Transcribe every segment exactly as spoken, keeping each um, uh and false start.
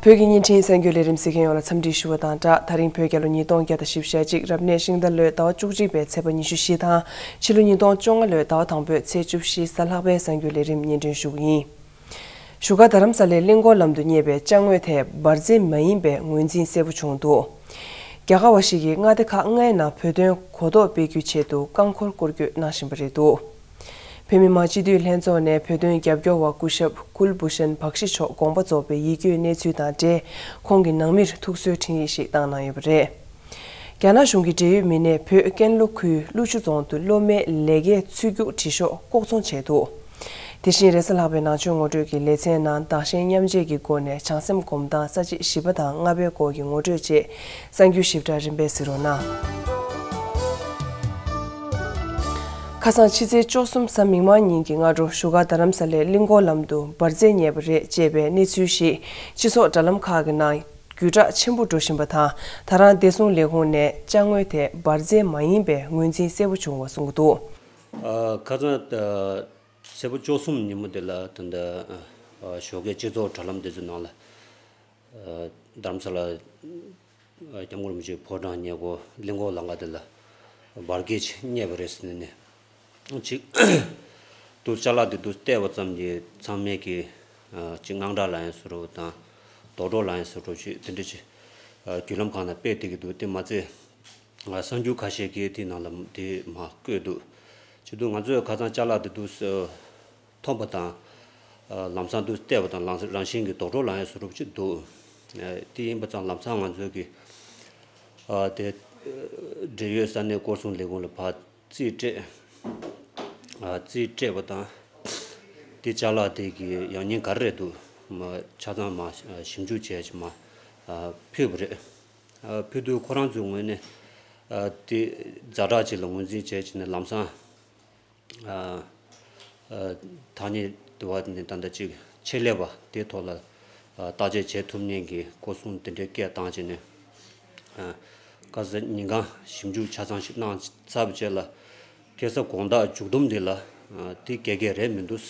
བོད་ཀྱི་བརྙན་འཕྲིན་གསར་འགྱུར་ལས་རིམ་གཟིགས་མཁན་ཡོངས་ལ་འཚམས་འདྲི་ཞུ་བ་དང་སྦྲགས། ད་རིང་བོད་རྒྱལ་ལོ་ཉིས་སྟོང་བརྒྱ་དང་བཞི་བཅུ་ཞེ་གཅིག་རབ་གནས་ཤིང་རྟ་ལོའི་ཟླ་བ་བཅུ་གཅིག་པའི་ཚེས་པ་ཉི་ཤུ་བཞི་དང་ཕྱི་ལོ་ཉིས་སྟོང་བཅོ་ལྔ་ལོའི་ཟླ་བ་དང་པོའི་ཚེས་བཅུ་བཞི་གཟའ་ལྷག་པའི་གསར་འགྱུར་ལས་རིམ་སྙན་སྒྲོན་ཞུ་གི་ཡིན། བཞུགས་སྒར་རྡ་རམ་ས་ལའི་གླིང་སྐོར་ལམ་དུ་རྙེད་པའི་ཅ་དངོས་དེ་འབར་རྫས་མ་ཡིན་པའི་ངོས་འཛིན་གསལ་པོ་བྱུང་འདུག་རྒྱ་གར་བ་ཞིག་གིས་མངའ་སྡེ་ཁག་ལྔའི་ནང་བོད་དོན་གོ་རྟོགས་སྤེལ་རྒྱུའི་ཆེད་དུ་རྐང་འཁོར་སྐོར་སྐྱོད་གནང་བཞིན་པ་རེད་འདུག་བོད་མི་མང་སྤྱི་འཐུས་ལྷན་ཚོགས་ནས་བོད་དོན་རྒྱབ་སྐྱོར་བ་སྐུ་ཞབས་ཀུལ་བྷུ་ཤན་བྷག་ཤི་མཆོག་དགོངས་པ་རྫོགས་པའི་ཡིད་སྐྱོའི་གནས་ཚུལ་དང་འབྲེལ། ཁོང་གི་ནང་མིར་ཐུགས་གསོའི་འཕྲིན་ཡིག་ཞིག་བཏང་གནང་ཡོད་པ་རེད། རྒྱ་ནག་གཞུང་གི་འབྲེལ་ཡོད་མི་སྣས་བོད་ཀན་ལྷོ་ཁུལ་ཀླུ་ཆུ་རྫོང་དུ་སློབ་མའི་ལས་ཀའི་ཚུད་རྒྱུག་བྲིས་ཤོག་ལྐོག་ཚོང་བྱས་འདུག་དེ་བཞིན་རེས་གཟའ་ལྷག་པའི་ནང་ཆོས་ངོ་སྤྲོད་ཀྱི་ལེ་ཚན་ནང་བདག་གཞན་མཉམ་བརྗེ་གི་སྒོ་ནས་བྱང་སེམས་སྒོམ་སྟངས་ས་བཅད་བཞི་པ་དང་ལྔ་པའི་སྐོར་གྱི་ངོ་སྤྲོད་བཅས་གསར་འགྱུར་ཞིབ་ཕྲ་རིམ་པས་གཟིགས་རོགས་གནང་། ཁ་སང་ཕྱི་ཚེས་བཅུ་གསུམ་གཟའ་མིག་དམར་ཉིན་གྱི་སྔ་དྲོ་བཞུགས་སྒར་རྡ་རམ་ས་ལའི་གླིང་སྐོར་ལམ་དུ་འབར་རྫས་རྙེད་པ་རེད་ཅེས་པའི་གནས་ཚུལ་ཞིག་སྤྱི་ཚོགས་དྲ་ལམ་ཁག་གི་ནང་བརྒྱུད་བསྒྲགས་ཆེན་པོ་འགྲོ་བཞིན་པ་དང་། ད་རང་བདེ་སྲུང་ལས་ཁུངས་ནས་ཅ་དངོས་དེ་འབར་རྫས་མ་ཡིན་པའི་ངོས་འཛིན་གསལ་པོ་བྱུང་བ་གསུངས་ཀྱི་འདུག་ཨ། ཁ་སང་ཨ། ཚེས་པ་བཅུ་གསུམ་ཉིན་མོ་དེ་ལ་ད་ལྟ་ཨ། ཞོགས་ཀའི་སྤྱི་ཚོགས་དྲ་ལམ་དེ་ཚོའི་ནང་ལ་ཨ། རྡ་རམ་ས་ལ་ཨ། སྐྱབས་མགོན་རིན་པོ་ཆེའི་ཕོ་བྲང་ཉེ་འཁོར་གླིང་སྐོར་ལམ་ཁ་དེ་ལ་འབར་གས་ཅིག་རྙེད་པ་རེད་ཟེར་ནས་ཅིག་དུ་ཅ་ལག་དེ་དུ་བལྟས་པ་ཙམ་གྱིས་ཚང་མས་ཀྱི་ཨ། ཅིག་དངངས་སྐྲག་ལངས་ཡས་བཟོ་འདྲ་དང་དོགས་འདྲི་ལངས་ཡས་བཟོ་འདྲ་ཅིག་དེ་འདྲ་ཅིག་ཨ། བརྒྱུད་ལམ་ཁག་ནང་སྤེལ་བསྡད་ཀྱི་འདུག་དེ་མ་ཚད་གསར་འགྱུར་ཁ་ཤས་ཀྱིས་དེའི་ནང་ལ་དེ་མར་བཀོད་འདུག་བྱས་དུས་ང་ཚོས་ཁ་སང་ཅ་ལག་དེ་དུ་ཐོན་པ་དང་ལམ་སང་དུ་བལྟས་པ་དང་ལམ་སང་རང་བཞིན་གྱིས་དོགས་འདྲི་ལངས་ཡས་བཟོ་འདྲ་ཅིག་འདུག་དེ་ཡིན་པ་ཙང་ལམ་སང་ང་ཚོས་ཀྱི་དེ་འབྲེལ་ཡོད་ས་གནས་སྐོར་སྲུང་ལས་ཁུངས་ལ་ཕར་རྩིས་སྤྲད། རྩིས་སྤྲད་པ་དང་། དེ་ཅ་ལག་དེ་གི་ཡང་སྙིང་ག་རེ་རེད་འདུག་ཆ་ཚང་མར་ཞིབ་འཇུག་བྱས་ཕྱིན་མར་ཕུལ་བ་རེད། ཕུལ་དུས་ཁོ་རང་ཚོའི་ངོས་ནས་དེ་ཛ་དྲག་ཅིག་ལ་ངོས་འཛིན་བྱས་ཕྱིན་ནས་ལམ་སང་ཐ་སྙད་དེ་བ་ནས་ད་ལྟ་ཅིག་ཆེད་ལས་པ་དེའི་ཐོག་ལ་བརྟག་དཔྱད་བྱེད་ཐུབ་མཁན་གྱི་སྐོར་སྲུང་དེ་འདྲའི་སྐད་བཏང་བྱས་ནས། ཁ་སང་ཉིན་གང་ཞིབ་འཇུག་ཆ་ཚང་ཞིག་གནང་ཚར་བའི་རྗེས་ལ་ཁ་སང་དགོང་དག་མཇུག་བསྡོམས་འདི་ལ་དེ་ག་གེ་རེད་མི་འདུག་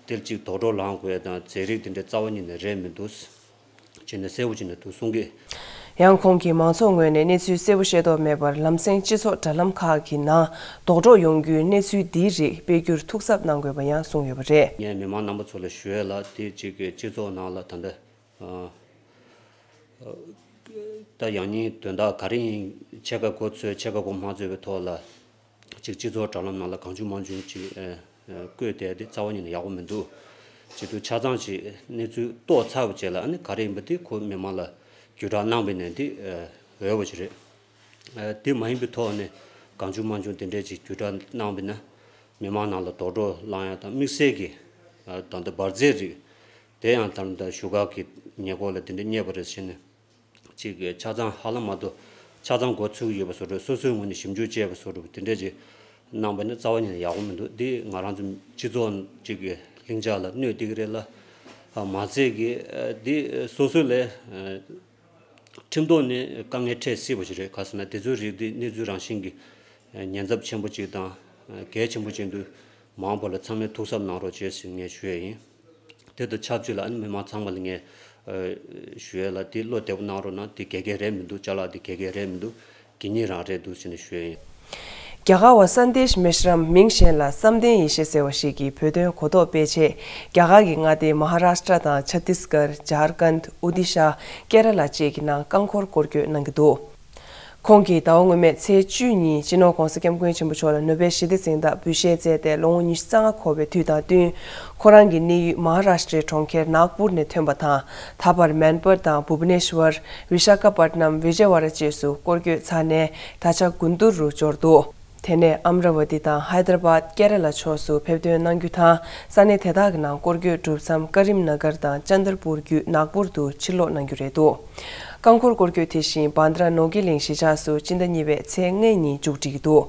དེར་ཅིག་དོགས་འདྲི་ལངས་དགོས་དང་རྫས་རིགས་དེ་འདྲ་རྩ་བ་ཉིད་ནས་རེད་མི་འདུག་བྱས་ནས་གསལ་པོ་བྱས་ནས་འདུག་གསུང་གི། ཡང་ཁོང་གིས་མང་ཚོགས་ངོས་ནས་གནས་ཚུལ་གསལ་པོ་ཤེས་རྟོགས་མེད་པར་ལམ་སེང་སྤྱི་ཚོགས་དྲ་ལམ་ཁག་གི་ནང་དོགས་འདྲི་ཡོང་རྒྱུའི་གནས་ཚུལ་འདིའི་རིགས་སྤེལ་རྒྱུར་ཐུགས་གཟབ་གནང་དགོས་པ་ཡང་གསུངས་ཡོད་པ་རེད། ངས་མི་མང་རྣམ་པ་ཚོ་ལ་ཞུ་ཡས་ལ་དེ་གཅིག་གི་སྤྱི་ཚོགས་ནང་ལ་ད་ལྟ་ད་ཡང་སྙིང་དོན་དག་ག་རེ་ཡིན་ཕྱེད་ཀ་གོ་ཚོད་ཕྱེད་ཀ་གོ་མ་ཚོད་པའི་ཐོག་ལ་ཅིག་སྤྱི་ཚོགས་དྲ་ལམ་ནང་ལ་གང་བྱུང་མང་བྱུང་ཅིག་བཀོད་བསྡད་དེ་རྩ་བ་ཉིད་ནས་ཡག་པོ་མི་འདུག་བྱས་དུས་ཆ་ཚང་ཅིག་གནས་ཚུལ་རྟོགས་ཚར་བའི་རྗེས་ལ་ཨ་ནི་ག་རེ་ཡིན་པ་དེ་ཁོ་མི་མང་ལ་བརྒྱུད་བསྒྲགས་གནང་བ་ཡིན་ན་དེ་འོས་པ་ཅིག་རེད། དེ་མ་ཡིན་པའི་ཐོག་ནས་གང་བྱུང་མང་བྱུང་དེ་འདྲས་ཅིག་བརྒྱུད་བསྒྲགས་གནང་བ་ཡིན་ན་མི་མང་ནང་ལ་དོགས་འདྲི་ལངས་ཡ་དང་དམིགས་བསལ་གྱི་ད་ལྟ་འབར་རྫས་རིགས་དེ་ཡང་ད་ལྟ་བཞུགས་སྒར་གྱི་ཉེ་འཁོར་ལ་དེ་འདྲས་རྙེད་པ་རེད་ཟེར་ནས། ཅིག་ཆ་ཚང་ཧ་ལམ་མ་གཏོགས་ཆ་ཚང་མགོ་ཚོས་ཡོད་པ་བཟོ་འདྲ་སོ་སོའི་ངོས་ནས་ཞིབ་འཇུག་བྱས་པ་བཟོ་འདྲ་དེ་འདྲས་ཅིག་གནང་བ་ནི་རྩ་བ་ཉིད་ནས་ཡག་པོ་མི་འདུག་འདི་ང་རང་ཚོ་སྤྱི་ཚོགས་ཅིག་གི་ལྷིང་འཇགས་ལ་གནོད་སྐྱེལ་གྱི་རེད་ལ། མ་ཚད་ཀྱི་འདི་སོ་སོ་ལས་ཁྲིམས་ཐོག་ནས་དཀའ་ངལ་འཕྲད་སྲིད་པ་ཞིག་རེད། ག་ཟེར་ན་དེ་ཚོའི་རིགས་འདི་གནས་ཚུལ་རང་བཞིན་གྱི་ཉེན་ཚབས་ཆེན་པོ་ཅིག་དང་གལ་ཆེན་པོ་ཅིག་འདུག་མ་འོངས་པ་ལ་ཚང་མས་ཐུགས་གཟབ་གནང་རོགས་བྱེད་ཟེར་ངས་ཞུ་ཡས་ཡིན། དེ་དང་ཆབས་ཅིག་ལ་ཨ་ནི་མི་མང་ཚང་མ་ལ་ངས་ཨ་ཞུ་ཡས་ལ་དེ་བློ་བདེ་པོ་གནང་རོགས་གནང་། དེ་ག་གེ་རེད་མི་འདུག་ཅ་ལག་དེ་ག་གེ་རེད་མི་འདུག་དགེ་བསྙེན་རང་རེད་འདུག་ཟེར་ནས་ཞུ་ཡས་ཡིན། རྒྱ་གར་བ་སན་དེཤ་མེ་ཤི་རམ་མིང་གཞན་ལ་བསམ་གཏན་ཡེ་ཤེས་ཟེར་བ་ཞིག་གིས་བོད་དོན་གོ་རྟོགས་སྤེལ་ཆེད་རྒྱ་གར་གྱི་མངའ་སྡེ་མ་ཧ་རཱ་ཤི་ཏྲ་དང་ཆ་ཏིས་གར། ཇར་ཁན། ཨོ་དི་ཤ། ཀེ་ར་ལ་བཅས་ཀྱི་ནང་རྐང་འཁོར་སྐོར་སྐྱོད་གནང་གི་འདུག་ཁོང་གིས་ཟླ་བ་སྔོན་མའི་ཚེས་བཅུ་ཉིན་སྤྱི་ནོར་༧གོང་ས་༧སྐྱབས་མགོན་ཆེན་པོ་མཆོག་ལ་ནོ་བེལ་ཞི་བདེ་གཟེངས་རྟགས་འབུལ་བཞེས་མཛད་དེ་ལོ་ངོ་ཉི་ཤུ་རྩ་ལྔ་འཁོར་བའི་དུས་དང་བསྟུན། ཁོ་རང་གི་གནས་ཡུལ་མ་ཧ་རཱ་ཤི་ཏྲའི་གྲོང་ཁྱེར་ནཱག་པུར་ནས་ཐོན་པ་དང་། ད་བར་མན་པར་དང་བྷུ་བྷ་ནེ་ཤི་ཝར། བི་ཤ་ཁ་པད་ནམ། ཝི་ཇེ་ཝ་ར་བཅས་སུ་སྐོར་སྐྱོད་ཚར་ནས་ད་ཆ་གུན་ཏུར་རུ་འབྱོར་འདུག་དེ་ནས་ཨམ་ར་ཝ་ཏི་དང་ཧའི་དར་བཱད། ཀེ་ར་ལ་ཕྱོགས་སུ་ཕེབས་ཐོན་གནང་རྒྱུ་དང་། ས་གནས་དེ་དག་གི་ནང་སྐོར་སྐྱོད་གྲུབ་མཚམས་ཀ་རིམ་ན་གར་དང་ཅན་དར་པུར་བརྒྱུད་ནཱག་པུར་དུ་ཕྱིར་ལོག་གནང་རྒྱུ་རེད་འདུག་རྐང་འཁོར་སྐོར་སྐྱོད་དེ་བཞིན་བྷན་དྲ་ནོར་གྱི་གླིང་གཞིས་ཆགས་སུ་སྤྱི་ཟླ་གཉིས་པའི་ཚེས་ལྔ་ཉིན་མཇུག་སྒྲིལ་གྱི་འདུག་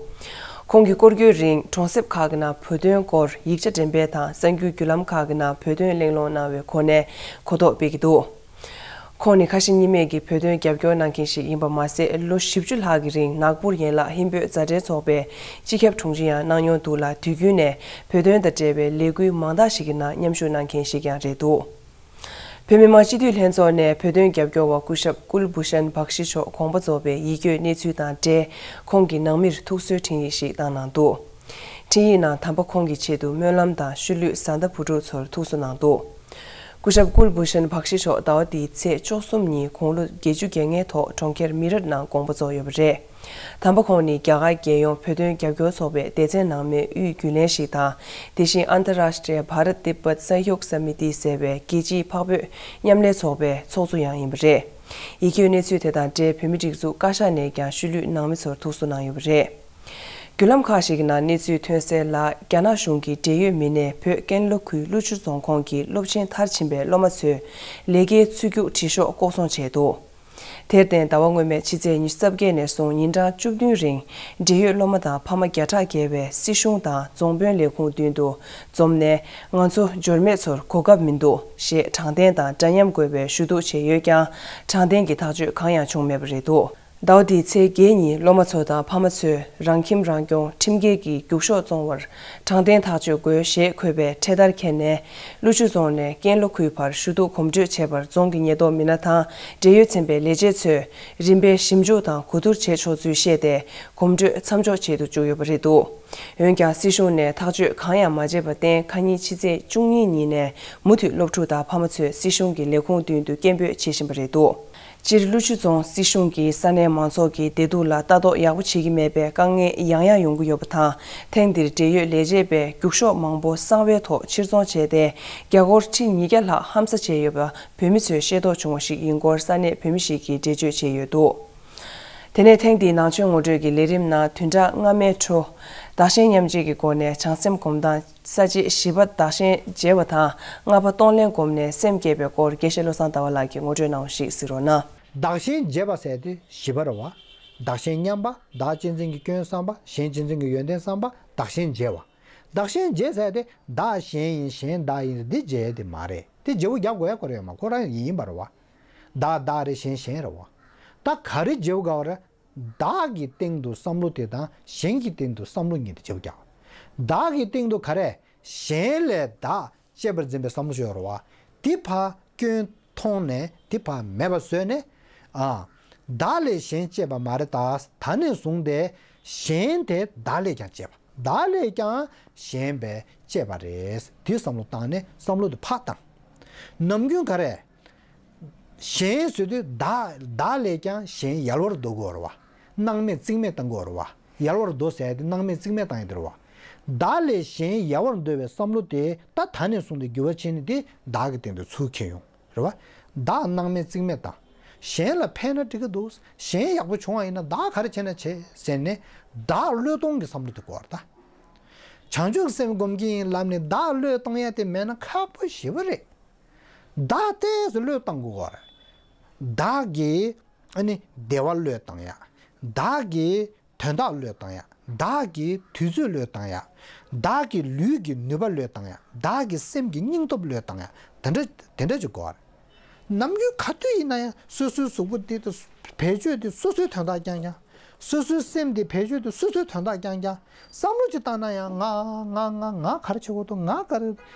ཁོང་གི་སྐོར་སྐྱོད་རིང་གྲོང་གསེབ་ཁག་གི་ནང་བོད་དོན་སྐོར་ཡིག་ཆ་འགྲེམས་སྤེལ་དང་གསར་འགྱུར་བརྒྱུད་ལམ་ཁག་གི་ནང་བོད་དོན་གླེང་སློང་གནང་བའི་གོ་གནས་གོ་རྟོགས་སྤེལ་གྱི་འདུག་ཁོང་ནི་ཁ་ཞེ་གཉིས་མེད་ཀྱི་བོད་དོན་རྒྱབ་སྐྱོར་གནང་མཁན་ཞིག་ཡིན་པ་མ་ཟད། ལོ་བཞི་བཅུ་ལྷག་གི་རིང་ནཱག་པུར་ཡན་ལག་ཧིན་བོད་མཛའ་འབྲེལ་ཚོགས་པའི་སྤྱི་ཁྱབ་དྲུང་ཆེ་ཡང་གནང་མྱོང་འདུག་ལ། དུས་རྒྱུན་ནས་བོད་དོན་དང་འབྲེལ་བའི་ལས་འགུལ་མང་དག་ཞིག་གི་ནང་མཉམ་ཞུགས་གནང་མཁན་ཞིག་ཀྱང་རེད་འདུག་བོད་མི་མང་སྤྱི་འཐུས་ལྷན་ཚོགས་ནས་བོད་དོན་རྒྱབ་སྐྱོར་བ་སྐུ་ཞབས་ཀུལ་བྷུ་ཤན་བྷག་ཤི་མཆོག་དགོངས་པ་རྫོགས་པའི་ཡིད་སྐྱོའི་གནས་ཚུལ་དང་འབྲེལ། ཁོང་གི་ནང་མིར་ཐུགས་གསོའི་འཕྲིན་ཡིག་ཞིག་བཏང་གནང་འདུག་འཕྲིན་ཡིག་ནང་དམ་པ་ཁོང་གི་ཆེད་དུ་སྨོན་ལམ་དང་ཤུལ་ལུས་བཟའ་ཟླ་བུ་ཕྲུག་ཚོར་ཐུགས་གསོ་གནང་འདུག་སྐུ་ཞབས་ཀུལ་བྷུ་ཤན་བྷག་ཤི་མཆོག་ཟླ་བ་འདིའི་ཚེས་བཅུ་གསུམ་ཉིན་དགུང་ལོ་བརྒྱད་ཅུ་གྱ་ལྔའི་ཐོག་གྲོང་ཁྱེར་མི་རཊ་ནང་དགོངས་པ་རྫོགས་ཡོད་པ་རེད། དམ་པ་ཁོང་ནི་རྒྱ་གར་རྒྱལ་ཡོངས་བོད་དོན་རྒྱབ་སྐྱོར་ཚོགས་པའི་སྡེ་ཚན་ནང་མའི་དབུས་རྒྱུན་ལས་ཤིག་དང་། དེ་བཞིན་ཨན་ཏ་རཱ་ཤ་ཏྲི་ཡ་བྷ་རཏ་ཏི་པད་སཱ་ཧྱོག་ས་མི་ཏི་ཟེར་བའི་རྒྱལ་སྤྱིའི་འཕགས་བོད་མཉམ་ལས་ཚོགས་པའི་ཚོགས་གཙོ་ཡང་ཡིན་པ་རེད། ཡིད་སྐྱོའི་གནས་ཚུལ་དེ་དང་འབྲེལ་བོད་མིའི་སྒྲིག་འཛུགས་བཀའ་ཤག་ནས་ཀྱང་ཤུལ་ལུས་ནང་མི་ཚོར་ཐུགས་གསོ་གནང་ཡོད་པ་རེད། བརྒྱུད་ལམ་ཁག་ཞིག་གི་ནང་གནས་ཚུལ་ཐོན་གསལ་ལ། རྒྱ་ནག་གཞུང་གི་འབྲེལ་ཡོད་མི་སྣས་བོད་ཀན་ལྷོ་ཁུལ་ཀླུ་ཆུ་རྫོང་ཁོངས་ཀྱི་སློབ་ཆེན་མཐར་ཕྱིན་པའི་སློབ་མ་ཚོའི་ལས་ཀའི་ཚུད་རྒྱུགས་བྲིས་ཤོག་ལྐོག་ཚོང་བྱས་འདུག་དེར་བརྟེན། ཟླ་བ་སྔོན་མའི་ཕྱི་ཚེས་ཉི་ཤུ་རྩ་བརྒྱད་ནས་བཟུང་ཉིན་གྲངས་བཅུ་བདུན་རིང་། འབྲེལ་ཡོད་སློབ་མ་དང་ཕ་མ་བརྒྱ་ཕྲག་བརྒལ་བས་སྲིད་གཞུང་དང་རྫོང་དཔོན་ལས་ཁུངས་མདུན་དུ་འཛོམས་ནས། ང་ཚོ་འབྱོར་མེད་ཚོར་གོ་སྐབས་མི་འདུག་ཞེས་དྲང་བདེན་དང་འདྲ་མཉམ་དགོས་པའི་ཞུ་གཏུག་བྱས་ཡོད་ཀྱང་། དྲང་བདེན་གྱི་ཐག་གཅོད་གང་ཡང་བྱུང་མེད་པ་རེད་འདུག་ཟླ་བ་འདིའི་ཚེས་བརྒྱད་ཉིན་སློབ་མ་ཚོ་དང་ཕ་མ་ཚོས་རང་ཁྱིམ་རང་སྐྱོང་ཁྲིམས་འགལ་གྱི་རྒྱུགས་ཤོག་བཙོང་བར་དྲང་བདེན་ཐག་གཅོད་དགོས་ཞེས་འཁོད་པའི་འཕྲེད་དར་འཁྱེར་ནས། ཀླུ་ཆུ་རྫོང་ནས་ཀན་ལྷོ་ཁུལ་བར་ཞུ་གཏུག་གོམ་བགྲོད་བྱས་པར་རྫོང་གི་ཉེན་རྟོག་མི་སྣ་དང་འབྲེལ་ཡོད་ཚན་པའི་ལས་བྱེད་ཚོས་རིམ་པས་ཞིབ་འཇུག་དང་གོ་བསྡུར་བྱས་ཆོག་ཚུལ་བཤད་དེ། གོམ་བགྲོད་མཚམས་འཇོག་བྱེད་དུ་བཅུག་ཡོད་པ་རེད་འདུག་འོན་ཀྱང་། སྲིད་གཞུང་ནས་ཐག་གཅོད་གང་ཡང་མ་བྱས་པར་བརྟེན། ཁ་ཉིན་ཕྱི་ཚེས་བཅུ་གཉིས་ཉིན་ནས་མུ་མཐུད་སློབ་ཕྲུག་དང་ཕ་མ་ཚོས་སྲིད་གཞུང་གི་ལས་ཁུངས་མདུན་དུ་སྐད་འབོད་བྱེད་བཞིན་པ་རེད་འདུག་སྤྱིར། ཀླུ་ཆུ་རྫོང་སྲིད་གཞུང་གིས་ས་གནས་མང་ཚོགས་ཀྱི་བདེ་སྡུག་ལ་ལྟ་རྟོག་ཡག་པོ་བྱེད་ཀྱི་མེད་པའི་དཀའ་ངལ་ཡང་ཡང་ཡོང་གི་ཡོད་པ་དང་། ཐེངས་འདིར་འབྲེལ་ཡོད་ལས་བྱེད་པས་རྒྱུགས་ཤོག་མང་པོ་གསང་བའི་ཐོག་ཕྱིར་ཚོང་བྱས་ཏེ། རྒྱ་སྒོར་ཁྲི་ཉིས་བརྒྱ་ལྷག་ཧམ་ཟ་བྱས་ཡོད་པ་བོད་མི་ཚོས་ཤེས་རྟོགས་བྱུང་བ་ཞིག་ཡིན་སྐོར་ས་གནས་བོད་མི་ཞིག་གིས་འགྲེལ་བརྗོད་བྱས་ཡོད་འདུག་དེ་ནས་ཐེངས་འདིའི་ནང་ཆོས་ངོ་སྤྲོད་ཀྱི་ལས་རིམ་ནང་བདུན་ཕྲག་སྔ་མའི་འཕྲོ། བདག་གཞན་མཉམ་བརྗེ་གི་སྒོ་ནས་བྱང་སེམས་སྒོམ་སྟངས། ས་བཅད་བཞི་པ་བདག་གཞན་བརྗེ་བ་དང་ལྔ་པ་གཏོང་ལེན་སྒོམ་ནས་སེམས་བསྐྱེད་པའི་སྐོར་དགེ་བཤེས་བློ་བཟང་ཟླ་བ་ལགས་ཀྱིས་ངོ་སྤྲོད་གནང་བ་ཞིག་གཟིགས་རོགས་གནང་། བདག་གཞན་བརྗེ་བ་ཟེར་དེ་བཞི་པ་རེད་བ། བདག་གཞན་མཉམ་པ། བདག་གཅེས་འཛིན་གྱི་སྐྱོན་བསམ་པ། གཞན་གཅེས་འཛིན་གྱི་ཡོན་ཏན་བསམ་པ། བདག་གཞན་བརྗེ་བ། བདག་གཞན་བརྗེ་ཟེར་དེ་བདག་གཞན་ཡིན་གཞན་བདག་ཡིན་ཟེར་འདི་བརྗེ་དེ་མ་རེད། དེ་བརྗེ་པོ་རྒྱག་དགོས་ཡ་ཁོ་རེད་མ། ཁོ་རང་ཡིན་ཡིན་པ་རེད་བ། བདག་བདག་རེད། གཞན་གཞན་རེད་བ། ད་ག་རེ་བརྗེ་པོ་དགའ་བ་རེད། བདག་གི་སྟེང་དུ་བསམ་བློ་དེ་དང་གཞན་གྱི་སྟེང་དུ་བསམ་བློ་གཉིས་དེ་བརྗེ་པོ་རྒྱག་བདག་གི་སྟེང་དུ་ག་རེ། གཞན་ལས་བདག་གཅེས་པར་འཛིན་པའི་བསམ་བློ་ཞིག་ཡོད་རེད་བ། དེ་ཕར་སྐྱོན་མཐོང་ནས་དེ་ཕར་མེད་པ་བཟོས་ནས། ཨ། བདག་ལས་གཞན་གཅེས་པ་མ་རེད། ད་ད་ནས་བཟུང་སྟེ་གཞན་དེ་བདག་ལས་ཀྱང་གཅེས་པ། བདག་ལས་ཀྱང་གཞན་པས་གཅེས་པ་རེད། དེ་བསམ་བློ་བཏང་ནས་བསམ་བློ་དེ་ཕར་བཏང་། ནམ་རྒྱུན་ག་རེ། གཞན་ཟེར་དུས་བདག་བདག་ལས་ཀྱང་གཞན་ཡལ་བར་འདོད་དགོས་རེད་བ། སྣང་མེད་རྩིས་མེད་བཏང་དགོས་རེད་བ། ཡལ་བར་འདོད་ཟེར་ཡ་དེ་སྣང་མེད་རྩིས་མེད་བཏང་ཡ་དེ་རེད་བ། བདག་ལས་གཞན་ཡལ་བར་འདོད་པའི་བསམ་བློ་དེ་ད་ད་ནས་བཟུང་སྟེ་འགྱུར་བ་ཕྱིན་ནས་དེ་བདག་གི་སྟེང་དུ་ཚུར་འཁྱེར་ཡོང་རེད་བ། བདག་སྣང་མེད་རྩིས་མེད་བཏང་། གཞན་ལ་ཕན་ན་འགྲིག་གི་འདུག་གཞན་ཡག་པོ་བྱུང་བ་ཡིན་ན་བདག་ག་རེ་བྱས་ན་བྱེད་ཟེར་ནས་བདག་བློས་གཏོང་གི་བསམ་བློ་དེ་དགོས་རེད་ད། བྱང་ཆུབ་སེམས་སྒོམ་གྱི་ཡིན་ལབ་ནས་བདག་བློས་གཏོང་ཡ་དེ་མེད་ན་ཁག་པོ་ཞེ་པོ་རེད། བདག་ཏོག་ཙམ་བློས་གཏོང་དགོས་རེད། བདག་གི་ཨ་ནི་བདེ་བ་བློས་གཏོང་ཡ། བདག་གི་དོན་དག་བློས་གཏོང་ཡ། བདག་གི་དུས་ཚོད་བློས་གཏོང་ཡ། བདག་གི་ལུས་ཀྱི་ནུས་པ་བློས་གཏོང་ཡ། བདག་གི་སེམས་ཀྱི་སྙིང་སྟོབས་བློས་གཏོང་ཡ། དེ་འདྲ་དེ་འདྲ་ཅིག་དགོས་རེད། ནམ་རྒྱུན་ག་དུས་ཡིན་ན་ཡང་སོ་སོའི་གཟུགས་པོ་འདི་དང་བེད་སྤྱོད་དེ་སོ་སོའི་དོན་དག་རྐྱང་རྐྱང་། སོ་སོའི་སེམས་དེ་བེད་སྤྱོད་དེ་སོ་སོའི་དོན་དག་རྐྱང་རྐྱང་། བསམ་བློ་ཅིག་བཏང་ན་ཡང་ང་ང་ང་ང་ག་རེ་བྱེད་དགོས་འདུག་ང་ག་རེ།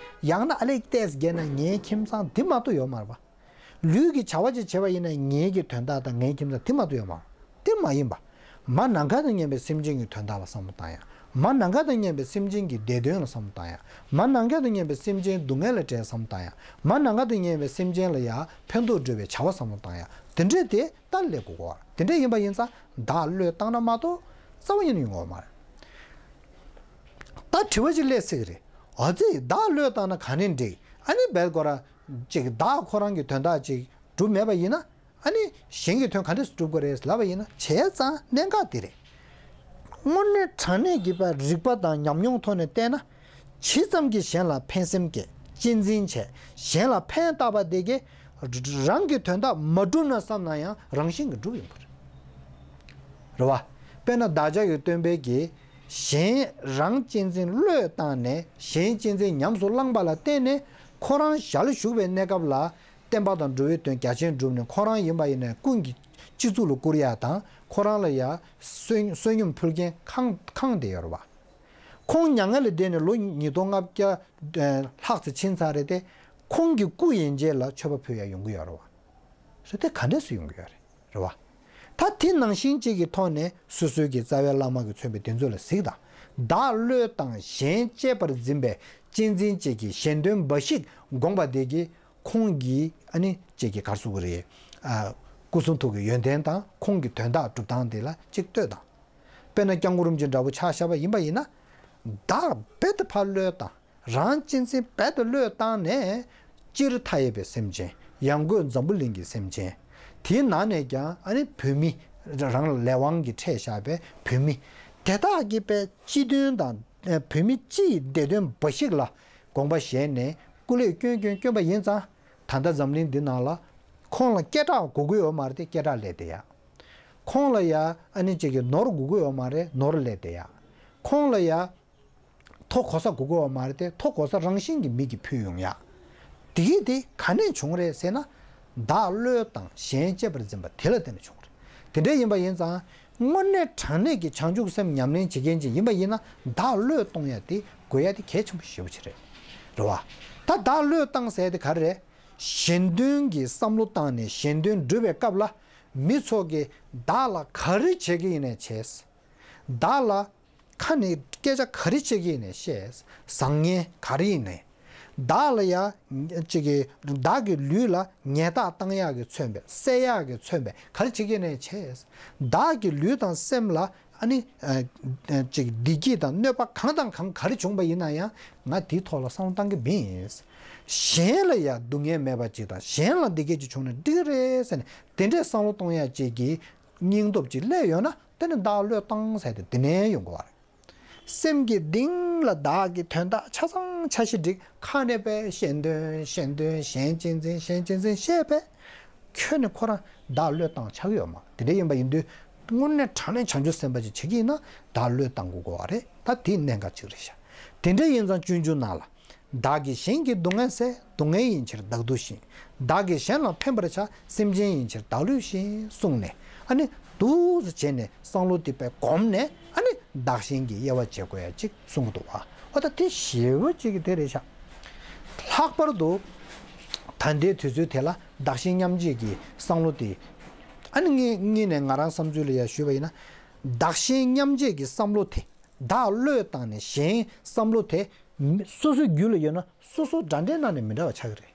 ཡང་ན་ཨ་ལེ་ཏོག་ཙམ་རྒྱས་ན་ངའི་ཁྱིམ་ཚང་འདི་མ་གཏོགས་ཡོད་མ་རེད་པ། ལུས་ཀྱི་བྱ་བ་ཅིག་བྱེད་པ་ཡིན་ན་ངེད་ཀྱི་དོན་དག་དང་ངའི་ཁྱིམ་ཚང་དེ་མ་གཏོགས་ཡོད་མ་རེད། དེ་མ་ཡིན་པ། མ་ནམ་མཁའ་དང་མཉམ་པའི་སེམས་ཅན་གྱི་དོན་དག་ལ་བསམ་བློ་བཏང་ཡ། མ་ནམ་མཁའ་དང་མཉམ་པའི་སེམས་ཅན་གྱི་བདེ་དོན་ལ་བསམ་བློ་བཏང་ཡ། མ་ནམ་མཁའ་དང་མཉམ་པའི་སེམས་ཅན་སྡུག་བསྔལ་ལ་བྲལ་བསམ་བློ་བཏང་ཡ། མ་ནམ་མཁའ་དང་མཉམ་པའི་སེམས་ཅན་ལ་ཡ་ཕན་ཐོགས་སྒྲུབ་པའི་བྱ་བ་བསམ་བློ་བཏང་ཡ། དེ་འདྲས་དེ་ད་སླེབས་དགོས་གོ། དེ་འདྲས་ཡིན་པ་ཡིན་ཙང་བདག་བློས་བཏང་ན་མ་གཏོགས་རྩ་བ་ཉིད་ནས་ཡོང་གི་ཡོད་མ་རེད། ད་དྲི་བ་ཅིག་སླེབས་སྲིད་ཀྱི་རེད། འོ་ཙི་བདག་བློས་བཏང་ན་ག་ནས་འགྲིག་ཨ་ནི་བལ་སྐོར་ཅིག་བདག་ཁོ་རང་གི་དོན་དག་ཅིག་སྒྲུབ་མེད་པ་ཡིན་ན། ཨ་ནི་གཞན་གྱི་དོན་ག་འདྲས་སེ་སྒྲུབ་དགོས་རེད་ལབ་པ་ཡིན་ན་བྱས་ཙང་གནད་འགག་འདི་རེད། དངོས་གནས་དྲང་གནས་ཀྱི་པ་རིག་པ་དང་ཉམས་མྱོང་ཐོག་ནས་བལྟས་ན། ཇི་ཙམ་གྱིས་གཞན་ལ་ཕན་སེམས་བསྐྱེད་གཅེས་འཛིན་བྱས་གཞན་ལ་ཕན་བཏགས་པ་དེ་གས་རང་གི་དོན་དག་མ་སྒྲུབ་ན་བསམ་ན་ཡང་རང་བཞིན་གྱིས་འགྲུབ་ཡོང་གི་རེད། རེད་བ། དཔེར་ན་བདག་ཅག་གི་སྟོན་པས་ཀྱིས་གཞན་རང་གཅེས་འཛིན་བློས་བཏང་ནས་གཞན་གཅེས་འཛིན་ཉམས་སུ་བླངས་པ་ལ་བརྟེན་ནས་ཁོ་རང་ཞལ་བཞུགས་པའི་གནས་སྐབས་ལ། བསྟན་པ་དང་འགྲོ་བའི་དོན་རྒྱ་ཆེན་བསྒྲུབས་ནས་ཁོ་རང་ཡིན་པ་ཡིན་ནའི་ཀུན་གྱི་སྤྱི་གཙུག་ལ་བཀུར་ཡ་དང་ཁོ་རང་ལ་ཡ་བསོད་བསོད་སྙོམས་ཕུལ་མཁན་ཁང་ཁང་དེ་ཡོད་རེད་བ། ཁོང་མྱ་ངན་ལས་འདས་ནས་ལོ་ཉིས་སྟོང་ལྔ་བརྒྱ་ལྷག་ཙམ་ཕྱིན་ཚར་རེད་དེ། ཁོང་གི་སྐུ་ཡན་ཆད་ལ་མཆོད་པ་ཕུལ་ཡ་ཡོང་གི་ཡོད་རེད་བ། རེད་དེ་ག་འདྲས་སུ་ཡོང་གི་ཡོད་རེད། རེད་བ། ད་དེ་ནང་བཞིན་གཅིག་གི་ཐོག་ནས་སོ་སོའི་གི་རྩ་བའི་བླ་མ་གིས་མཚོན་པའི་དེ་ཚོ་ལ་གཟིགས་དང་། བདག་བློས་བཏང་གཞན་གཅེས་པར་འཛིན་པའི་གཅེས་འཛིན་བཅས་ཀྱི་གཞན་དོན་འབའ་ཞིག་དགོངས་པ་དེ་གིས་ཁོང་གིས་ཨ་ནི་གཅིག་གི་ག་རེ་ཟེར་དགོས་རེད། ཨ། སྐུ་གསུང་ཐུགས་ཀྱི་ཡོན་ཏན་དང་ཁོང་གི་དོན་དག་སྒྲུབ་སྟངས་དེ་ལ་གཅིག་ལྟོས་དང་། དཔེར་ན་སྐྱབས་མགོན་རིན་པོ་ཆེ་འདྲ་པོ་ཆ་བཞག་པ་ཡིན་པ་ཡིན་ན། བདག་རྦད་དེ་ཕར་བློས་བཏང་། རང་གཅེས་འཛིན་རྦད་དེ་བློས་བཏང་ནས། སྤྱིར་མཐའ་ཡས་པའི་སེམས་ཅན། ཡང་སྒོས་འཛམ་བུ་གླིང་གི་སེམས་ཅན། དེའི་ནང་ནས་ཀྱང་ཨ་ནི་བོད་མི། རང་ལ་ལས་དབང་གིས་འཕྲད་བཞག་པའི་བོད་མི། དེ་དག་གི་པའི་སྤྱི་དོན་དང་། བོད་མི་སྤྱི་ཡི་བདེ་དོན་འབའ་ཞིག་ལ་དགོངས་པ་བཞེས་ནས་སྐུ་ལས་བསྐྱོན་བསྐྱོན་བསྐྱོན་པ་ཡིན་ཙང་། ད་ལྟ་འཛམ་གླིང་འདི་ནང་ལ་ཁོང་ལ་སྐད་གྲགས་དགོས་ཀྱི་ཡོད་མ་རེད་དེ། སྐད་གྲགས་ལས་དེ་ཡ། ཁོང་ལ་ཡ་ཨ་ནི་གཅིག་གི་ནོར་དགོས་ཀྱི་ཡོད་མ་རེད། ནོར་ལས་དེ་ཡ། ཁོང་ལ་ཡ་མཐོ་གོ་ས་དགོས་ཀྱི་ཡོད་མ་རེད་དེ། མཐོ་གོ་ས་རང་བཞིན་གྱིས་མི་གིས་ཕུལ་ཡོང་ཡ། དེ་གི་དེ་ག་ནས་བྱུང་རེད་ཟེར་ན། བདག་བློས་བཏང་གཞན་གཅེས་པར་འཛིན་པ་དེ་ལ་བརྟེན་ནས་བྱུང་རེད། དེ་འདྲ་ཡིན་པ་ཡིན་ཙང་། དངོས་གནས་དྲང་གནས་ཀྱི་བྱང་ཆུབ་སེམས་ཉམས་ལེན་བྱེད་མཁན་ཅིག་ཡིན་པ་ཡིན་ན། བདག་བློས་གཏོང་ཡ་དེ་དགོས་ཡ་དེ་གལ་ཆེན་པོ་ཞེ་པོ་ཅིག་རེད། རེད་བ། ད་བདག་བློས་བཏང་ཟེར་ཡ་དེ་ག་རེ་རེད། གཞན་དོན་གྱི་བསམ་བློ་བཏང་ནས་གཞན་དོན་སྒྲུབ་པའི་སྐབས་ལ། མི་ཚོ་གིས་བདག་ལ་ག་རེ་བྱེད་ཀྱི་ཡིན་ནའི་བྱས། བདག་ལ་ཁ་ནས་སྐད་ཆ་ག་རེ་བྱེད་ཀྱི་ཡིན་ནའི་བཤད། བཟང་ངན་ག་རེ་ཡིན་ནའི། བདག་ལ་ཡ་གཅིག་གི་བདག་གི་ལུས་ལ་ཉལ་ཐག་བཏང་ཡག་གིས་མཚོན་པའི། བསད་ཡག་གིས་མཚོན་པའི་ག་རེ་བྱེད་ཀྱི་ཡིན་ནའི་བྱས། བདག་གི་ལུས་དང་སེམས་ལ་ཨ་ནི་ཨ་ཨ་ཅིག་བདེ་སྐྱིད་དང་གནོད་པ་གང་དང་གང་ག་རེ་བྱུང་བ་ཡིན་ན་ཡང་། ང་དེའི་ཐོག་ལ་བསམ་བློ་བཏང་གི་མིན། གཞན་ལ་ཡང་སྡུག་བསྔལ་མེད་པ་ཅིག་དང་། གཞན་ལ་བདེ་སྐྱིད་ཅིག་བྱུང་ན་འགྲིག་གི་རེད་ཟེར་ནས། དེ་འདྲའི་བསམ་བློ་གཏོང་ཡ་ཅིག་གི་སྙིང་སྟོབས་ཅིག་སླེབས་ཡོང་ན། དེ་ནི་བདག་བློས་བཏང་ཟེར་དེ་དེ་ནས་ཡོང་དགོས་པ་རེད། སེམས་ཀྱི་གཏིང་ལ་བདག་གི་དོན་དག་ཆ་ཚང་འཆར་གཞི་བསྒྲིགས། ཁ་ནས་པས་གཞན་དོན་གཞན་དོན། གཞན་གཅེས་འཛིན་གཞན་གཅེས་འཛིན་བཤད་པས། ཁྱོན་ནས་ཁོ་རང་བདག་བློས་བཏང་ཆགས་ཀྱི་ཡོད་མ་རེད། དེ་འདྲ་ཡིན་པ་ཡིན་དུས། དངོས་གནས་དྲང་གནས་བྱང་ཆུབ་སེམས་དཔའ་ཅིག་བྱེད་ཀྱི་ཡིན་ན། བདག་བློས་བཏང་དགོས་དགོས་པ་རེད། ད་དེ་གནད་འགག་ཅིག་རེད་ཤག་དེ་འདྲ་ཡིན་ཙང་སྤྱོད་འཇུག་ནང་ལ། བདག་གིས་གཞན་གྱི་སྡུག་བསྔལ་བསལ། སྡུག་བསྔལ་ཡིན་ཕྱིར་བདག་སྡུག་བཞིན། བདག་གིས་གཞན་ལ་ཕན་པར་བྱ། སེམས་ཅན་ཡིན་ཕྱིར་བདག་བསླུས་བཞིན། གསུངས་ནས། ཨ་ནི་འདུག་སེ་བྱས་ནས་བསམ་བློ་དེ་པས་བསྒོམས་ནས། ཨ་ནི་བདག་གཞན་གྱི་དབྱེ་བ་འབྱེད་དགོས་ཡ་ཅིག་གསུང་གི་འདུག་བ། འོ་ད་དེ་ཞེ་པོ་ཅིག་གི་དེ་རེད་ཤག་ལྷག་པར་དུ་ད་ལྟའི་དུས་ཚོད་དེ་ལ་བདག་གཞན་མཉམ་བརྗེ་གི་བསམ་བློ་དེ། ཨ་ནི་ངས་ངས་ནས་ང་རང་བསམ་ཚུལ་ལ་ཡ་ཞུས་པ་ཡིན་ན། བདག་གཞན་མཉམ་བརྗེ་གི་བསམ་བློ་དེ། བདག་བློས་བཏང་ནས་གཞན་བསམ་བློ་དེ། སོ་སོའི་རྒྱུད་ལ་ཡོད་ན་སོ་སོ་འདྲ་འདྲའི་ནང་ནས་མི་འདྲ་བ་ཆགས་ཀྱི་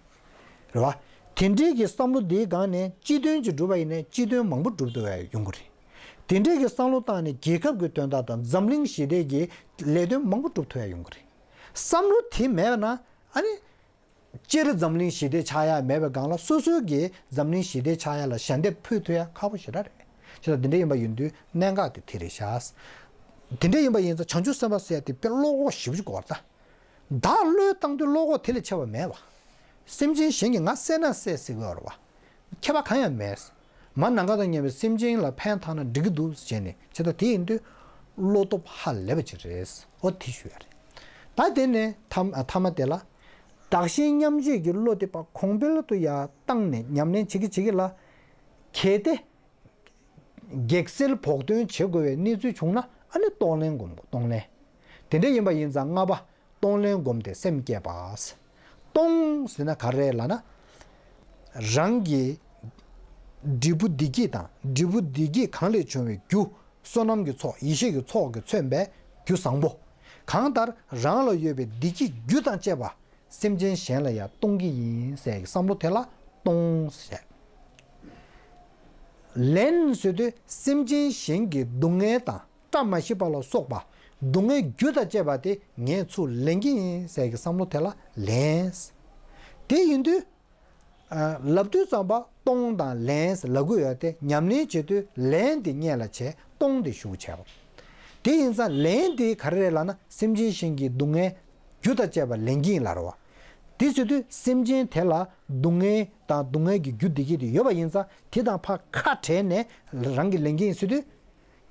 རེད། རེད་བ། དེ་འདྲའི་གི་བསམ་བློ་འདིའི་སྒང་ནས་སྤྱི་དོན་གྱི་སྒྲུབ་པ་ཡིན་ནའི་སྤྱི་དོན་མང་པོ་སྒྲུབ་ཐུབ་ཡ་ཡོང་གི་རེད། དེ་འདྲའི་གི་བསམ་བློ་བཏང་ནས་རྒྱལ་ཁབ་ཀྱི་དོན་དག་དང་འཛམ་གླིང་ཞི་བདེ་གི་ལས་དོན་མང་པོ་སྒྲུབ་ཐུབ་ཡ་ཡོང་གི་རེད། བསམ་བློ་དེ་མེད་ན། ཨ་ནི། སྤྱིར་འཛམ་གླིང་ཞི་བདེ་ཆགས་ཡ་མེད་པའི་སྒང་ལ། སོ་སོའི་གི་འཛམ་གླིང་ཞི་བདེ་ཆགས་ཡ་ལ་ཞལ་འདེབས་ཕུལ་ཐུབ་ཡ་ཁག་པོ་ཞེ་དྲག་རེད། བྱས་ཙང་དེ་འདྲ་ཡིན་པ་ཡིན་དུས་གནད་འགག་དེ་དེ་རེད་ཤག་དེ་འདྲ་ཡིན་པ་ཡིན་ཙང་བྱང་ཆུབ་སེམས་དཔའ་ཟེར་དེ་དཔེ་བློ་ཁོག་ཞེ་པོ་ཅིག་དགོས་པ་རེད་ད། བདག་བློས་བཏང་དུས་བློ་ཁོག་དེ་ལས་ཆེ་བ་མེད་པ། སེམས་ཅན་གཞན་གྱིས་ང་བསད་ན་བསད་ཟེར་གི་ཡོད་རེད་བ། ཁྱད་པར་གང་ཡང་མེད། མ་ནམ་མཁའ་དང་མཉམ་པའི་སེམས་ཅན་ལ་ཕན་ཐོགས་ན་འགྲིག་གི་འདུག་ཟེར་ནས། བྱས་ཙང་དེ་ཡིན་དུས་བློ་སྟོབས་ཧ་ལས་པ་ཅིག་རེད། འོ་དེ་ཞུ་ཡ་རེད། ད་དེ་ནས་ཐ་ཐ་མ་དེ་ལ། བདག་གཞན་མཉམ་བརྗེ་གི་བློ་དེ་ཕར་གོང་འཕེལ་དུ་ཡར་བཏང་ནས་ཉམས་ལེན་བྱེད་ཀྱི་བྱེད་ཀྱི་ལ། གལ་ཏེ། གེགས་སེལ་བོགས་འདོན་བྱེད་དགོས་པའི་གནས་ཚུལ་བྱུང་ན། ཨ་ནི་གཏོང་ལེན་སྒོམ་དགོས། གཏོང་ལེན། དེ་འདྲ་ཡིན་པ་ཡིན་ཙང་ལྔ་པ། གཏོང་ལེན་སྒོམ་སྟེ་སེམས་བསྐྱེད་པ། གཏོང་ཟེར་ན་ག་རེ་ལབ་ན། རང་གི་འབྲས་བུ་བདེ་སྐྱིད་དང་། འབྲས་བུ་བདེ་སྐྱིད་གང་ལས་བྱུང་བའི་རྒྱུ། བསོད་ནམས་ཀྱི་ཚོགས། ཡེ་ཤེས་ཀྱི་ཚོགས་ཀྱིས་མཚོན་པའི་རྒྱུ་བཟང་པོ། གང་ལྟར་རང་ལ་ཡོད་པའི་བདེ་སྐྱིད་རྒྱུ་དང་བཅས་པ། སེམས་ཅན་གཞན་ལ་ཡང་གཏོང་གི་ཡིན་ཟེར་གྱི་བསམ་བློ་དེ་ལ་གཏོང་ཟེར། ལེན་ཟེར་དུས་སེམས་ཅན་གཞན་གྱི་སྡུག་བསྔལ་དང་བཀྲ་མ་ཤིས་པ་ལ་སོགས་པ་སྡུག་བསྔལ་རྒྱུ་དང་བཅས་པ་དེ་ངས་ཚུར་ལེན་གྱི་ཡིན་ཟེར་གྱི་བསམ་བློ་དེ་ལ་ལེན། དེ་ཡིན་དུས། ཨ། ལབ་དུས་ཙམ་པ་གཏོང་དང་ལེན་ཟེར་ལབ་དགོས་ཡོད་དེ། ཉམས་ལེན་བྱེད་དུས་ལེན་དེ་སྔོན་ལ་བྱས། གཏོང་དེ་གཞུག་བྱས་པ། དེ་ཡིན་ཙང་ལེན་དེ་ག་རེ་རེད་ལབ་ན། སེམས་ཅན་གཞན་གྱི་སྡུག་བསྔལ་རྒྱུ་དང་བཅས་པ་ལེན་གྱི་ཡིན་ལབ་རེད་བ། དེ་ཟེར་དུས་སེམས་ཅན་དེ་ལ་སྡུག་བསྔལ་དང་སྡུག་བསྔལ་གྱི་རྒྱུ་བདེ་སྐྱིད་དེ་ཡོད་པ་ཡིན་ཙང་། དེ་དང་ཕར་ཁ་བྲལ་ནས་རང་གིས་ལེན་གྱི་ཡིན་ཟེར་དུས།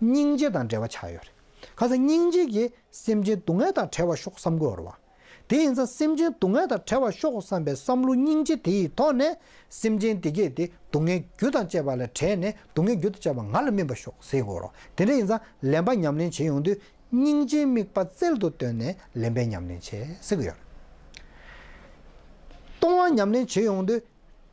སྙིང་རྗེ་དང་འབྲེལ་བ་ཆགས་ཡོད་རེད། གང་ཟེར་སྙིང་རྗེ་གིས་སེམས་ཅན་སྡུག་བསྔལ་དང་བྲལ་བར་ཤོག་བསམ་དགོས་རེད་བ། དེ་ཡིན་ཙང་སེམས་ཅན་སྡུག་བསྔལ་དང་བྲལ་བར་ཤོག་བསམ་པའི་བསམ་བློ་སྙིང་རྗེ་དེ་ཡི་ཐོག་ནས། སེམས་ཅན་དེ་གས་དེ་སྡུག་བསྔལ་རྒྱུ་དང་བཅས་པ་ལས་བྲལ་ནས་སྡུག་བསྔལ་རྒྱུ་དང་བཅས་པ་ང་ལ་སྨིན་པར་ཤོག་ཟེར་དགོས་རེད། དེ་འདྲ་ཡིན་ཙང་ལེན་པ་ཉམས་ལེན་བྱེད་ཡོང་དུས། སྙིང་རྗེའི་དམིགས་པ་རྩལ་དུ་བཏོན་ནས་ལེན་པའི་ཉམས་ལེན་བྱེད་ཟེར་གྱི་ཡོད་རེད། གཏོང་བ། ཉམས་ལེན་བྱེད་ཡོང་དུས།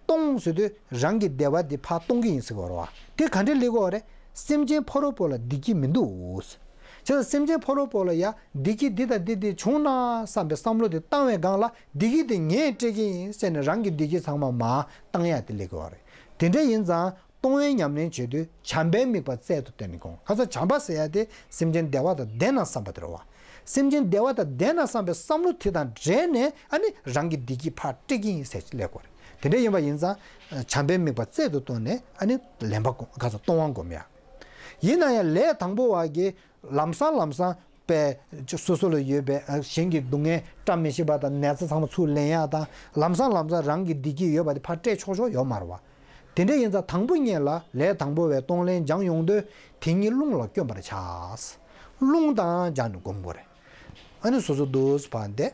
གཏོང་ཟེར་དུས་རང་གི་བདེ་བ་འདི་ཕར་གཏོང་གི་ཡིན་ཟེར་གྱི་ཡོད་རེད་བ། དེ་ག་འདྲས་སླེབས་ཀྱི་ཡོད་རེད། སེམས་ཅན་ཕ་རོལ་པོ་ལ་བདེ་སྐྱིད་མི་འདུག་བྱས་ཙང་སེམས་ཅན་ཕ་རོལ་པོ་ལ་ཡ་བདེ་སྐྱིད་འདི་དང་འདི་འདི་བྱུང་ན་བསམ་པའི་བསམ་བློ་དེ་བཏང་བའི་སྒང་ལ། བདེ་སྐྱིད་དེ་ངས་སྤྲད་ཀྱི་ཡིན་ཟེར་ནས་རང་གི་བདེ་སྐྱིད་ཚང་མ་མར་བཏང་ཡ་དེ་སླེབས་ཀྱི་ཡོད་རེད། དེ་འདྲ་ཡིན་ཙང་གཏོང་བའི་ཉམས་ལེན་བྱེད་དུས་བྱམས་པའི་དམིགས་པ་རྩལ་དུ་བཏོན་ནས་དགོངས། ཁ་སང་བྱམས་པ་ཟེར་ཡ་དེ་སེམས་ཅན་བདེ་བ་དང་ལྡན་ན་བསམ་པ་དེ་རེད་བ། སེམས་ཅན་བདེ་བ་དང་ལྡན་ན་བསམ་པའི་བསམ་བློ་དེ་དང་འབྲེལ་ནས། ཨ་ནི་རང་གི་བདེ་སྐྱིད་ཕར་སྤྲད་ཀྱི་ཡིན་ཟེར་སླེབས་དགོས་རེད། དེ་འདྲ་ཡིན་པ་ཡིན་ཙང་བྱམས་པའི་དམིགས་པ་རྩལ་དུ་བཏོན་ནས། ཨ་ནི་ལེན་པ་སྒོམ། ཁ་སང་གཏོང་བ་སྒོམ་ཡ། ཡིན་ན་ཡང་ལས་དང་པོ་བ་གི་ལམ་སང་ལམ་སང་པའི་སོ་སོ་ལ་ཡོད་པའི་གཞན་གྱི་སྡུག་བསྔལ་བཀྲ་མི་ཤིས་པ་དང་ནད་ཚ་ཚང་མ་ཚུར་ལེན་ཡ་དང་། ལམ་སང་ལམ་སང་རང་གི་བདེ་སྐྱིད་ཡོད་པ་དེ་ཕར་སྤྲད་ཆོག་ཆོག་ཡོད་མ་རེད་བ། དེ་འདྲ་ཡིན་ཙང་དང་པོ་ཉིད་ལ། ལས་དང་པོ་བའི་གཏོང་ལེན་སྦྱང་ཡོང་དུས་དེ་ཉིད་རླུང་ལ་བསྐྱོན་པར་བྱ། རླུང་དང་སྦྱར་ནས་སྒོམ་དགོས་རེད། ཨ་ནི་སོ་སོ་འདུག་སེ་ཕར་བསྡད།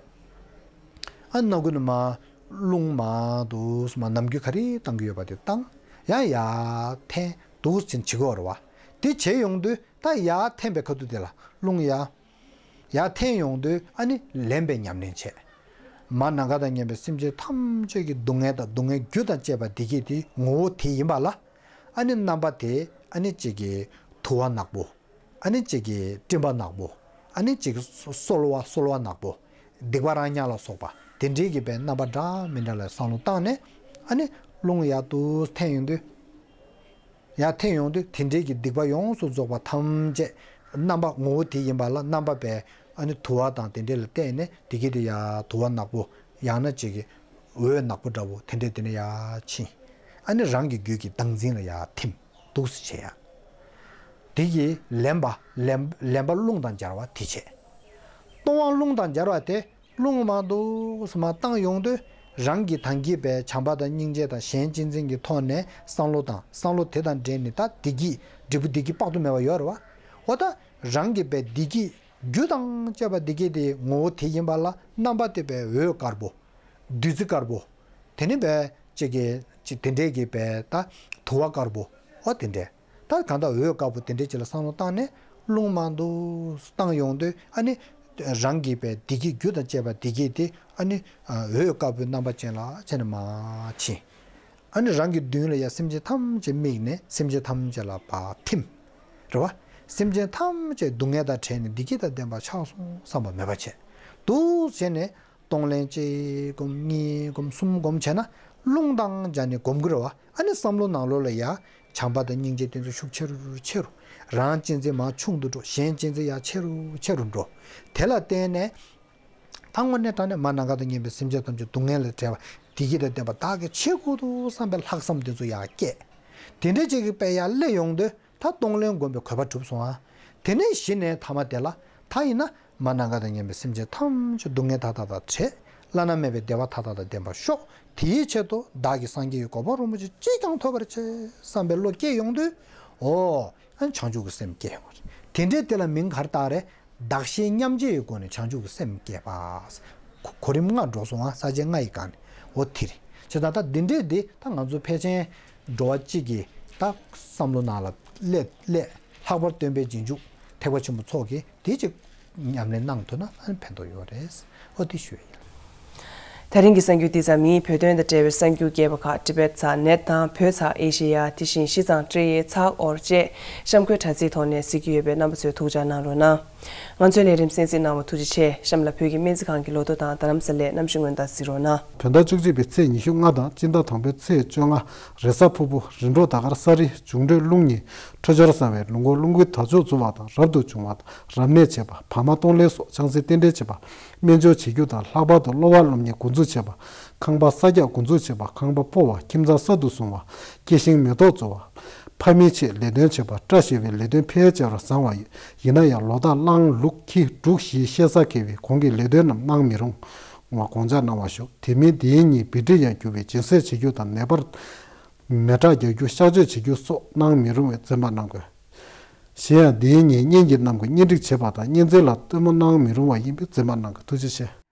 ཨ་ནི་སྣ་ཁུག་ནས་མར་རླུང་མར་འདུག་སེ་མར་ནམ་རྒྱུན་ག་རེ་བཏང་གི་ཡོད་པ་དེ་བཏང་། ཡང་ཡར་འཐེན་འདུག་སེ་བྱེད་ཀྱི་ཡོད་རེད་བ། དེ་བྱས་ཡོང་དུས་ད་ཡར་འཐེན་པའི་ཁ་ཐུག་དེ་ལ་རླུང་ཡར། ཡར་འཐེན་ཡོང་དུས་ཨ་ནི་ལེན་པའི་ཉམས་ལེན་བྱེད། མར་ནམ་མཁའ་དང་མཉམ་པའི་སེམས་ཅན་ཐམས་ཅད་ཀྱི་སྡུག་བསྔལ་དང་སྡུག་བསྔལ་རྒྱུ་དང་བཅས་པ་བདེ་སྐྱིད་དེ་ངོ་བོ་དེ་ཡིན་པ་ལ། ཨ་ནི་རྣམ་པ་དེ་ཨ་ནི་གཅིག་གི་དུ་བ་ནག་པོ། ཨ་ནི་གཅིག་གི་སྤྲིན་པ་ནག་པོ། ཨ་ནི་གཅིག་གི་སོལ་བ་སོལ་བ་ནག་པོ། སྡིག་པ་རང་ཉག་ལ་སོགས་པ་དེ་འདྲའི་གི་པའི་རྣམ་པ་འདྲ་མི་འདྲ་ལ་བསམ་བློ་བཏང་ནས། ཨ་ནི་རླུང་ཡར་འདུག་སེ་འཐེན་ཡོང་དུས། ཡར་འཐེན་ཡོང་དུས་དེ་འདྲའི་གི་སྡིག་པ་ཡོངས་སུ་རྫོགས་པ་ཐམས་ཅད། རྣམ་པ་ངོ་བོ་དེ་ཡིན་པ་ལ་རྣམ་པ་པའི་ཨ་ནི་དུ་བ་དང་དེ་འདྲ་ལ་བརྟེན་ནས་བདེ་སྐྱིད་དེ་ཡར་དུ་བ་ནག་པོ། ཡང་ན་གཅིག་གི་འོད་ནག་པོ་འདྲ་བོ་དེ་འདྲ་དེ་ནས་ཡར་ཕྱིན། ཨ་ནི་རང་གི་རྒྱུད་ཀྱི་བདག་འཛིན་ལ་ཡར་ཐིམ། འདུག་སེ་བྱེད་ཡ། དེ་གི་ལེན་པ། ལེན་ལེན་པ་རླུང་དང་སྦྱར་བ་དེ་བྱེད། གཏོང་བ་རླུང་དང་སྦྱར་བ་དེ། རླུང་མར་འདུག་སེ་མར་བཏང་ཡོང་དུས་རང་གི་ཐང་གི་པའི་བྱམས་པ་དང་སྙིང་རྗེ་དང་གཞན་གཅེས་འཛིན་གྱི་ཐོག་ནས་བསམ་བློ་བཏང་། བསམ་བློ་དེ་དང་འབྲེལ་ནས་ད་བདེ་སྐྱིད། འབྲས་བུ་བདེ་སྐྱིད་དཔག་ཏུ་མེད་པ་ཡོད་རེད་བ། འོ་ད་རང་གི་པའི་བདེ་སྐྱིད་རྒྱུ་དང་བཅས་པ་བདེ་སྐྱིད་དེ་ངོ་བོ་དེ་ཡིན་པ་ལ་རྣམ་པ་དེ་པའི་འོད་དཀར་པོ། བདུད་རྩི་དཀར་པོ། དེ་ནི་པའི་གཅིག་གི་གཅིག་དེ་འདྲས་ཀྱི་པའི་ད་དུ་བ་དཀར་པོ། འོ་དེ་འདྲས། ད་གང་ལྟར་འོད་དཀར་པོ་དེ་འདྲས་ཅིག་ལ་བསམ་བློ་བཏང་ནས་རླུང་མར་འདུག་སེ་བཏང་ཡོང་དུས་ཨ་ནི་རང་གི་པའི་བདེ་སྐྱིད་རྒྱུ་དང་བཅས་པ་བདེ་སྐྱིད་དེ་ཨ་ནི་འོད་དཀར་པོའི་རྣམ་པ་ཅན་ལ་ཆ་ནས་མར་ཕྱིན། ཨ་ནི་རང་གི་མདུན་ལ་ཡ་སེམས་ཅན་ཐམས་ཅད་དམིགས་ནས་སེམས་ཅན་ཐམས་ཅད་ལ་ཕར་ཐིམ། རེད་བ། སེམས་ཅན་ཐམས་ཅད་སྡུག་བསྔལ་དང་བྲལ་ནས་བདེ་སྐྱིད་དང་ལྡན་པ་ཆགས་སོང་བསམ་པ་མེད་པ་བྱས། འདུག་སེ་བྱས་ནས། གཏོང་ལེན་གཅིག་སྒོམ། གཉིས་སྒོམ། གསུམ་སྒོམ་བྱས་ན་རླུང་དང་སྦྱར་ནས་སྒོམ་དགོས་རེད་བ། ཨ་ནི་བསམ་བློ་ནང་ལོགས་ལ་ཡ་བྱམས་པ་དང་སྙིང་རྗེ་དེ་ཚོ་ཤུགས་ཆེ་རུ་ཆེ་རུ། རང་གཅེས་འཛིན་མར་ཆུང་དུ་འགྲོ། གཞན་གཅེས་འཛིན་ཡར་ཆེ་རུ་ཆེ་རུ་འགྲོ། དེ་ལ་བརྟེན་ནས་ད་དངོས་གནས་དྲང་གནས་མར་ནམ་མཁའ་དང་མཉམ་པའི་སེམས་ཅན་ཐམས་ཅད་སྡུག་བསྔལ་ལས་བྲལ་བ། བདེ་སྐྱིད་དང་ལྡན་པ་བདག་གིས་བྱེད་དགོས་འདུག་བསམ་པའི་ལྷག་བསམ་དེ་ཚོ་ཡར་སྐྱེས། དེ་འདྲའི་ཅིག་གི་དཔེ་ཡར་སླེབས་ཡོང་དུས། ད་གཏོང་ལེན་སྒོམ་པའི་དགོས་པ་གྲུབ་སོང་ཨ། དེ་ནས་གཞི་ནས་ཐ་མ་དེ་ལ་ད་ཡིན་ན་མར་ནམ་མཁའ་དང་མཉམ་པའི་སེམས་ཅན་ཐམས་ཅད་སྡུག་བསྔལ་མཐའ་དག་དང་བྲལ། བླ་ན་མེད་པའི་བདེ་བ་མཐའ་དག་དང་ལྡན་པར་ཤོག། དེའི་ཆེད་དུ་བདག་གིས་སངས་རྒྱས་ཀྱི་གོ་འཕང་རིན་པོ་ཆེ་ཅིས་ཀྱང་ཐོབ་པར་བྱེད་བསམ་པའི་བློ་སྐྱེས་ཡོང་དུས། འོ། ཨ་ནི་བྱང་ཆུབ་ཀྱི་སེམས་སྐྱེས་ཡོང་བ་རེད། དེ་འདྲའི་དེ་ལ་མིང་ག་རེ་བཏགས་རེད། བདག་གཞན་མཉམ་བརྗེའི་སྒོ་ནས་བྱང་ཆུབ་ཀྱི་སེམས་བསྐྱེད་པ། གོ་གོ་རིམ་ལྔ་འགྲོ་སོང་ང་། ས་བཅད་ལྔ་ཡི་སྒང་ནས། འོ་དེ་རེད། བྱས་ཙང་ད་འདི་འདྲས་འདི་ད་ང་ཚོ་ཕལ་ཆེར་འགྲོ་བ་གཅིག་གི་ད་བསམ་བློ་ནང་ལ་སླེབས་སླེབས། ལྷག་པར་སྟོན་པའི་རྗེས་འཇུག་ཐེག་པ་ཆེན་པོ་ཚོ་གིས་དེ་ཅིག་ཉམས་ལེན་གནང་ཐུབ་ན་ཨ་ནི་ཕན་ཐོགས་ཡོད་རེད། འོ་དེ་ཞུ་ཡ་ཡིན། དེ་རིང་གི་གསར་འགྱུར་འདི་ཙམ་ཡིན། བོད་དོན་དང་འབྲེལ་བའི་གསར་འགྱུར་རྒྱས་པ་ཁག་ཊི་བེཊ་ཚགས་ནེཊ་དང་བོད་ཚགས་ཨེ་ཤེ་ཡ། དེ་བཞིན་ཤིས་ཙང་ཀྲེ་ཡའི་ཚགས་འོར་བཅས་གཤམ་འཁོད་དྲ་ཚིགས་ཐོག་ནས་གཟིགས་ཀྱི་ཡོད་པས་རྣམ་པ་ཚོས་ཐུགས་འཇགས་གནང་རོགས་གནང་། ང་ཚོའི་ལས་རིམ་གསན་གཟིགས་གནང་བར་ཐུགས་རྗེ་ཆེ། གཤམ་ལ་བོད་ཀྱི་སྨན་རྩིས་ཁང་གི་ལོ་ཐོ་དང་རྡ་རམ་ས་ལའི་གནམ་གཤིས་སྔོན་བརྡ་གཟིགས་རོགས་གནང་། བོད་ཟླ་བཅུ་གཅིག་པའི་ཚེས་ཉི་ཤུ་ལྔ་དང་སྤྱི་ཟླ་དང་པོའི་ཚེས་བཅོ་ལྔ། རེས་གཟའ་ཕུར་བུ། རིམ་གྲོ་ཟླ་སྐར་ས་རི། འབྱུང་འཕྲོད་རླུང་ཉི། འཕྲོད་སྦྱོར་གསང་བའི་ལུག་མགོ། རླུང་བུའི་དར་ལྕོག་འཛུལ་བ་དང་རབ་ཏུ་བྱུང་བ་དང་། རབ་གནས་བྱེད་པ། བག་མ་གཏོང་ལེན་སོགས་ཆང་སའི་རྟེན་འབྲེལ་བྱེད་པ། སྨན་སྦྱོར་བྱེད་རྒྱུ་དང་། ལྷག་པར་དུ་གློ་བ་སློབ་གཉེར་འགོ་འཛུགས་བྱེད་པ། ཁང་པ་གསར་རྒྱག་འགོ་འཛུགས་བྱེད་པ། ཁང་པ་སྤོ་བ། ཁྱིམ་ཚང་གསར་དུ་བཟུང་བ། སྐྱེད་ཤིང་མེ་ཏོག་བཙུགས་པ། ཕ་མའི་ཆེད་ལས་དོན་བྱེད་པ། བཀྲ་ཤིས་པའི་ལས་དོན་ཕལ་ཆེ་བར་བཟང་བ་ཡིན། ཡིན་ན་ཡང་ལོ་རྟགས་གླང་ལུག་ཁྱི་འབྲུག་བཞིའི་བཤད་ས་འཁེལ་བས་གོང་གི་ལས་དོན་རྣམས་གནང་མི་རུང་བ་དགོངས་འཇགས་གནང་བར་ཞུ། དེ་མིན་འདིའི་ཉིན་བི་ཏྲི་ཡར་རྒྱུ་བའི་སྦྱིན་སྲེག་བྱེད་རྒྱུ་དང་ནད་པར་མེ་སྲེག་རྒྱག་རྒྱུ། གཤག་བཅོས་བྱེད་རྒྱུ་སོགས་གནང་མི་རུང་བའི་བཙོན་པ་གནང་དགོས། གཞན་ཡང་འདིའི་ཉིན་གཉེན་གྱི་རྣམས་ཀྱི་གཉེན་སྒྲིག་བྱེད་པ་དང་གཉེན་ཚན་ལ་སྟོན་མོ་གནང་མི་རུང་བ་ཡིན་པས་བཙོན་པ་གནང་དགོས། ཐུགས་རྗེ་ཆེ།